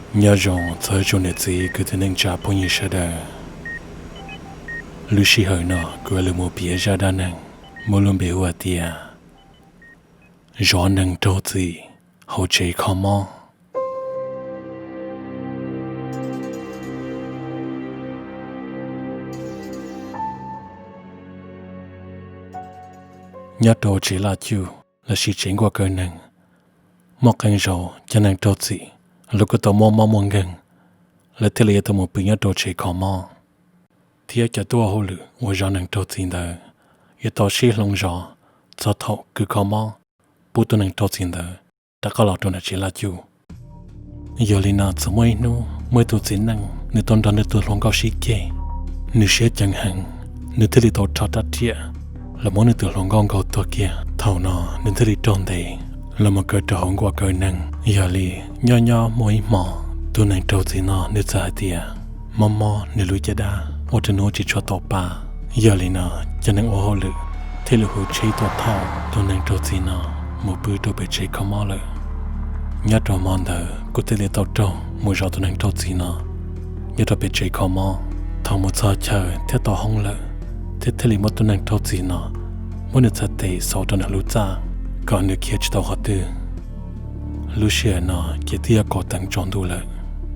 Nyob zoo txog ib tsoom niam txiv kwv tij neej tsa phooj ywg sawv daws. Lub sij hawm no kuv yuav los mus piav zaj dab neeg muaj lub npe hu hais tias zov neeg raug txim hauv tsev kho mob. Nyob rau tsev laj cuj lossis tsev nkuaj kaw neeg, muaj qee zaus cov neeg raug txim, lawv kuj tau muaj mob muaj nkeeg, lawv thiaj li yuav tau mus pw nyob rau tsev kho mob, thiab cov tuaj ua hauj lwm uas zov neeg raug txim ntawd yuav tau sib hloov zov txog thaum kws kho mob pub tus neeg raug txim ntawd rov qab los rau nram tsev laj cuj. Yog li no txawm muaj ib hnub muaj ib tug txiv neej nws tau nrog nws tus hluas nkauj sib ceg, nws siab ceev heev, nws thiaj li tau rho rab riam los muab nws tus hluas nkauj nkaug tuag kiag. Thaum no nws thiaj li raug ntes los mus kaw rau hauv nkuaj kaw neeg. Yog li nyob nyob muaj ib hmo tus neeg raug txim no nws txawm hais tias mob mob nws lub caj dab ua rau nws ua tsis tshua tau pa. Yog li no cov neeg ua hauj lwm thiaj li hu tsheb tuaj thauj tus neeg raug txim no mus pw rau pem tsev kho mob lawm. Nyob rau hmo ntawd kuv thiaj li tau raug mus zov tus neeg raug txim no nyob rau pem tsev kho mob. Thaum mus txog chaw thiab tau hoob lawm, thiab thiaj li muab tus neeg raug txim no muab nws txhais tes xauv rau nws lub txaj kom nws khiav tsis tau qhov twg. Lub sij hawm no ces twb yog kaum teev tsaus ntuj lawm.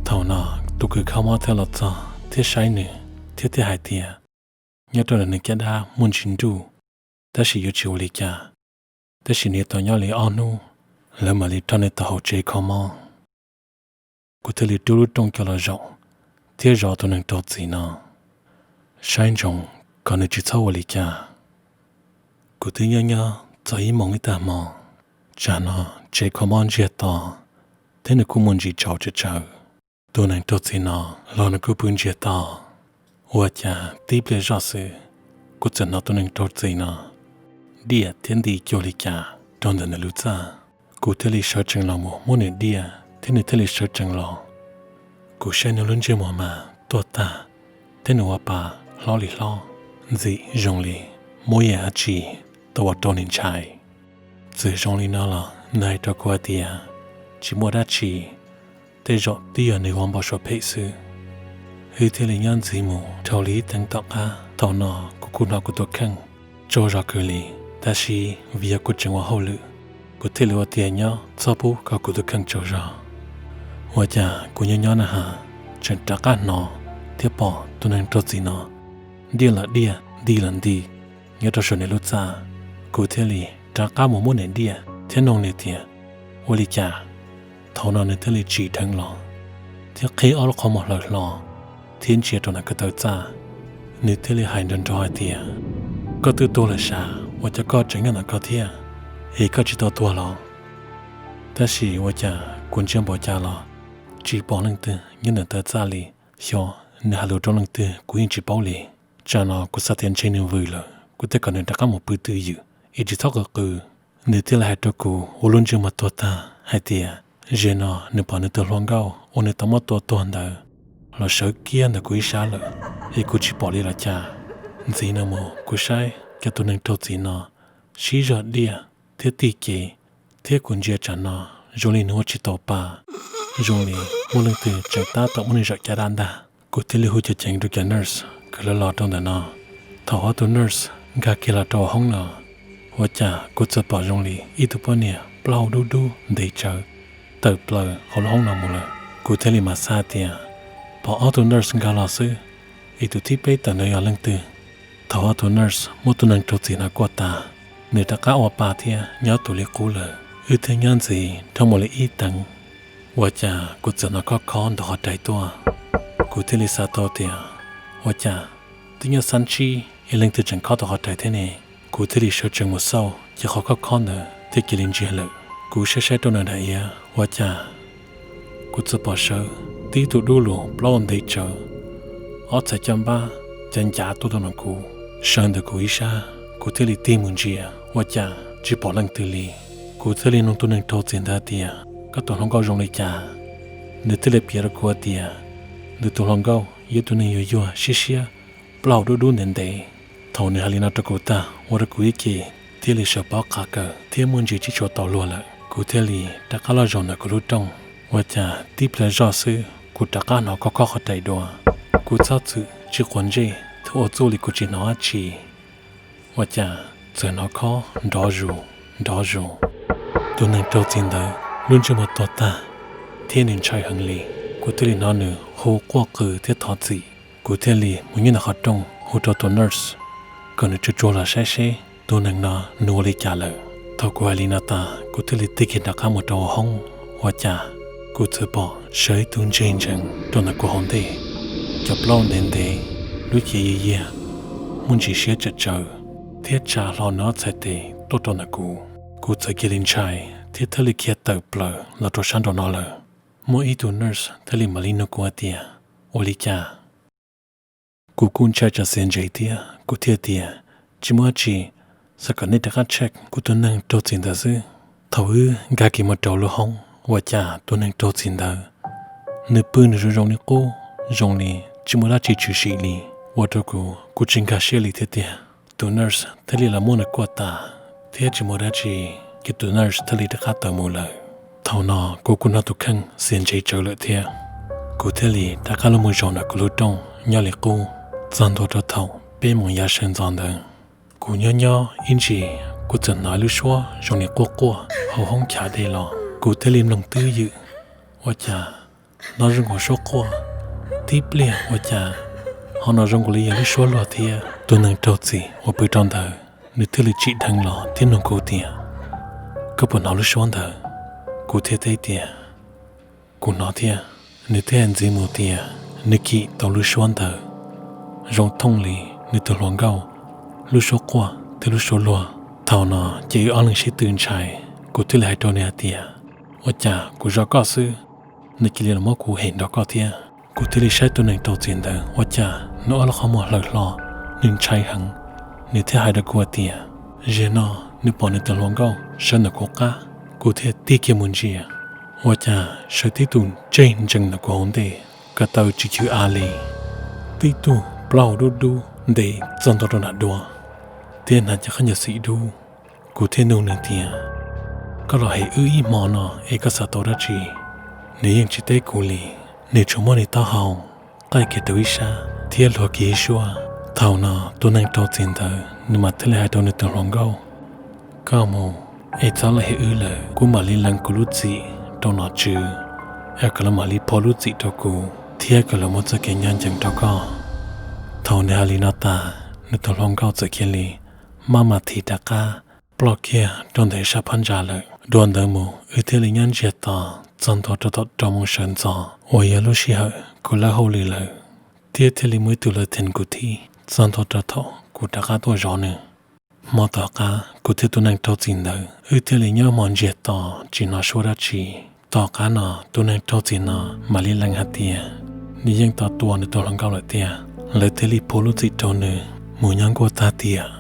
Thaum no tus kws kho mob thiaj los txog thiab saib nws, thiab thiaj hais tias nyob rau ntawm nws caj dab muaj ntsis nruj, tab sis yuav tsis ua li cas, tab sis nws yuav tau nyob li ob hnub lawv mam li rho nws tawm hauv tsev kho mob. Kuv thiaj li rub lub rooj coj los zaum thiab zov tus neeg raug txim no, saib ntsoov kom nws tsis txhob ua li cas. Kuv twb nyob nyob txog ib moos ib tag hmo, tsam no tsev kho mob ntsiag to thiab nws kuj muaj ntsis tsaus tsawv tsawv. Tus neeg raug txim no los nws kuj pw ntsiag to. Ua cas tib pliag zoj xwb kuv txawm hnov tus neeg raug txim no diaj thiab nti cuag li cas rau ntawm nws lub txaj. Kuv thiaj li sawv tsees los mus muab nws diaj thiab nws thiaj li sawv tsees los. Kuv saib nws lub ntsej muag mas tuag tag thiab nws ua pa hlob li hlob, ntxim zoo li muaj ib yam dab tsi tau ua rau nws ntshai. Txawm zoo li no los nws hais rau kuv hais tias tsis muaj dab tsi, tej zaum twb yog nws ua npau suav phem xwb. Wb thiaj li nyob ntxiv mus dhau li ib teev tom qab, thaum no kuv kuj hnov kuv tus kheej tsaug zog kawg li, tab sis vim yog kuv tseem ua hauj lwm, kuv thiaj li ua tiag nyob txhob pub kom kuv tus kheej tsaug zog. Ua cas kuv nyob nyob na has tseem rov qab hnov thiab pom tus neeg raug txim no diaj los diaj nti los nti nyob rau saum nws lub txaj. Kuv thiaj li rov qab mus muab nws diaj thiab noog nws tias ua li cas. Thaum no nws thiaj li tsim dheev los thiab qhib ob lub qhov muag hlawv hlo thiab ntsia rau ntawm ko taw txaj. Nws thiaj li hais nrov nrov hais tias, koj twb tuag lawm sav, ua cas koj tseem nyob ntawm ko thiab? Es koj tsis tau tuag los? Tab sis ua cas kuv ntsia npaum cas los tsis pom leej twg nyob ntawm taw txaj li. Xyov nws hais lus rau leej twg kuv yeej tsis paub li. Tsam no kuv xav tias ntshe nws vwm lawm, kuv thiaj kom nws rov qab mus pw twj ywm es tsis txhob qw qw. Nws thiaj li hais rau kuv ua lub ntsej muag tuag tag hais tias ze no nws pom nws tus hluas nkauj uas nws tau muab tua tuag ntawd los sawv kiag ntawm kuv ib sab lawm, es kuv tsis pom li los cas. Ntxiv no mus kuv saib cov tus neeg raug txim no sib zog diaj thiab tig cev, thiab kuv ntsia tsam no zoo li nws ua tsis tau pa, zoo li muaj leej twg tseem tab tom muab nws zaum caj dab ntag. Kuv thiaj li hu ceev ceev rau cov nurse kom lawv los rau ntawm no. Thaum ob tug nurse nkag kiag los rau hoob no, ua cas kuv txawm pom zoo li ib tug poj niam plaub hau dub dub ntev tsawv tawm plaws hauv lub hoob no mus lawm. Kuv thiaj li mam xav tias pom ob tug nurse nkag los xwb, es tus thib peb tawm ntawd yog leej twg. Thaum ob tug nurse muab tus neeg raug txim no kuaj tas, nws rov qab ua pa thiab nyob tus li qub lawm. Wb thiaj nyob ntxiv dhau mus li ib teev, ua cas kuv txawm hnov khob khob ntawm qhov rais tuaj. Kuv thiaj li xav tau tias ua cas twb nyob xab ntsib es leej twg tseem khob tau qhov rais thiab ne. Kuv thiaj li sawv tsees mus xauj ces qhov khob khob ntawd thiaj cia li ntsiag lawm. Kuv saib saib rau nram daim iav ua cas kuv txawm pom sawv tib tug dub lug plaub ntev tsawv, ob txhais caj npab cav ncav tuaj rau ntawm kuv, sawv ntawm kuv ib sab. Kuv thiaj li tig mus ntsia ua cas tsis pom leej twg li. Kuv thiaj li nug tus neeg raug txim ntawd tias koj tus hluas nkauj zoo li cas? Nws thiaj li piav rau kuv tias nws tus hluas nkauj yog tus neeg yuag yuag siab siab, plaub hau dub dub ntev ntev. Thaum nws hais li no rau kuv tag ua rau kuv ib ce thiaj li sawv pob qab kawg thiab muaj ntsis tsis tshua tau luag lawm. Kuv thiaj li rov qab los zaum ntawm kuv lub rooj, Ua cas tib pliag zoj xwb kuv rov qab hnov khob khob qhov rais dua. Kuv txhob txwm tsis quav ntsej thiab ua txuj li kuv tsis hnov dab tsi. Ua cas txawm hnov khob nrov zus nrov zus. Tus neeg raug txim ntawd lub ntsej muag tuag tag thiab nws ntshai heev li. Kuv thiaj li hnov nws hu quaj qw thiab thov txim. Kuv thiaj li mus nyob ntawm qhov rooj hu rau tus nurse kom nws tsuag tsuag los saib seb tus neeg no nws ua li cas lawm. Thaum kuv hais li no tas kuv thiaj li tig kiag rov qab mus rau hauv hoob. Ua cas kuv txawm pom sawv ib tug ntseg ntsees rau ntawm kuv hauv ntej, cov plaub ntev ntev, lub cev yiag yiag, muaj ntsis siab tsawm tsawv, thiab tsa hlo nws ob txhais tes tuaj rau ntawm kuv. Kuv txawm cia li ntshai thiab thiaj li khiav tawm plaws los rau sab nraum no lawm. Muaj ib tug nurse thiaj li mam li nug kuv hais tias, ua li cas? Kuv kuj ntshai tsam xiav ntsev thiab kuv thiaj tias, tsis muaj dab tsi, xav kom nej rov qab check kuv tus neeg raug txim ntawd xwb. Thaum wb nkag kiag mus rau lub hoob ua cas tus neeg raug txim ntawd nws pw nws zoo zoo li qub, zoo li tsis muaj dab tsi tshwm sim li, ua rau kuv kuj tsis nkag siab li thiab tiag. Tus nurse thiaj li los muab nws kuaj tas thiab tsis muaj dab tsi, ces tus nurse thiaj li rov qab tawm mus lawm. Thaum no kuv kuj hnov tus kheej xiav ntsev tsawv lawm thiab. Kuv thiaj li rov qab los mus zaum ntawm kuv lub rooj nyob li qub txog ntua rau thaum peb moos yav sawv ntxov ntawd. Kuv nyob nyob ib ntsis kuv txawm hnov lub suab zoo li quaj quaj hauv hoob chav dej los, kuv thiaj li mloog twb ywm. Ua cas hnov zoo nkaus suab quaj, tib pliag ua cas ho hnov zoo nkaus li yog lub suab luag thiab. Tus neeg raug txim uas pw rau ntawd nws thiaj li tsim dheev los thiab nug kuv tias, koj puas hnov lub suab ntawd? Kuv thiaj teb tias, kuv hnov thiab. Nws thiaj hais ntxiv mus tias nws khim tau lub suab ntawd zoo thooj li nws tus hluas nkauj lub suab quaj thiab lub suab luag. Thaum no ces wb ob leeg sib tw ntshai, kuv thiaj li hais rau nws hais tias, ua cas kuv zov koj xwb, nws cia li los muab kuv hem nrog koj thiab. Kuv thiaj li saib tus neeg raug txim ntawd ua cas nws ob lub qhov muag hlaws hlo, nws ntshai heev. Nws thiaj hais rau kuv hais tias, zaum no nws pom nws tus hluas nkauj sawv ntawm kuv qab. Kuv thiaj tig kiag mus ntsia, ua cas sawv tib tug ntseg ntsees ntawm kuv hauv ntej, ko taw tsis chwv av li, tib tug plaub hau dub dub ntev txog ntua rau nram dua, thiab hnav cev khaub ncaws xim dub. Kuv thiaj nug nws tias, koj los hem wb ib hmo no es koj xav tau dab tsi? Nws yeej tsis teb kuv li, nws tsuas muab nws taub hau qaij kiag rau ib sab thiab luag kiag ib suab. Thaum no tus neeg raug txim ntawd nws mam thiaj li hais rau nws tus hluas nkauj, koj mus es txhob los hem wb lawm, kuv mam li lees kuv lub txim rau nom tswv, es kom lawv mam li phua lub txim rau kuv thiab kom lawv muab txoj kev nyob ncees rau koj. Thaum nws hais li no tas, nws tus hluas nkauj txawm cia li maj mam thim rov qab ploj kiag rau ntawm sab phab ntsa lawm. Dua ntawd mus wb thiaj li nyob ntsiag to txog ntua rau thaum rau moos sawv ntxov uas yog lub sij hawm kuv lawb hauj lwm lawm, thiab thiaj li muaj ib tug lawv theem kuv thiab txog ntua rau thaum kuv rov qab tuaj zov nws. Hmo tom qab kuv thiab tus neeg raug txim ntawd wb thiaj li nyob hmo ntsiag to tsis hnov suab dab tsi. Tom qab no tus neeg raug txim no mam li lees hais tias nws yeej tau tua nws tus hluas nkauj lawm tiag, lawv thiaj li phua lub txim rau nws mus nyob nkuaj tag tiam.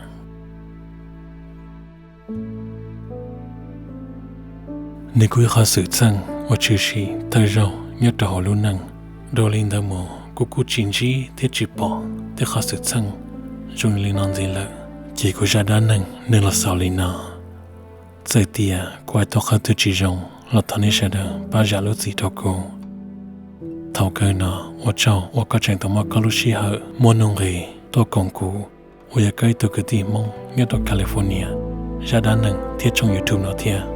Nws kuj ib qhov xwm txheej uas tshwm sim thawj zaug nyob rau hauv lub neej. Dua li ntawd mus kuv kuj tsis ntsib thiab tsis pom tej qhov xwm txheej zoo li no ntxiv lawm. Ces kuv zaj dab neeg nws los xaus li no. Txawm tias kuv hais tau qhov twg tsis zoo los thov nej sawv daws pab zam lub txim rau kuv. Thaum kawg no ua tsaug uas koj tseem tau muab koj lub sij hawm muaj nuj nqis tuaj koom kuv uas yog koj ib tug kwv tij Hmoob nyob rau California zaj dab neeg thiab tshooj YouTube no thiab.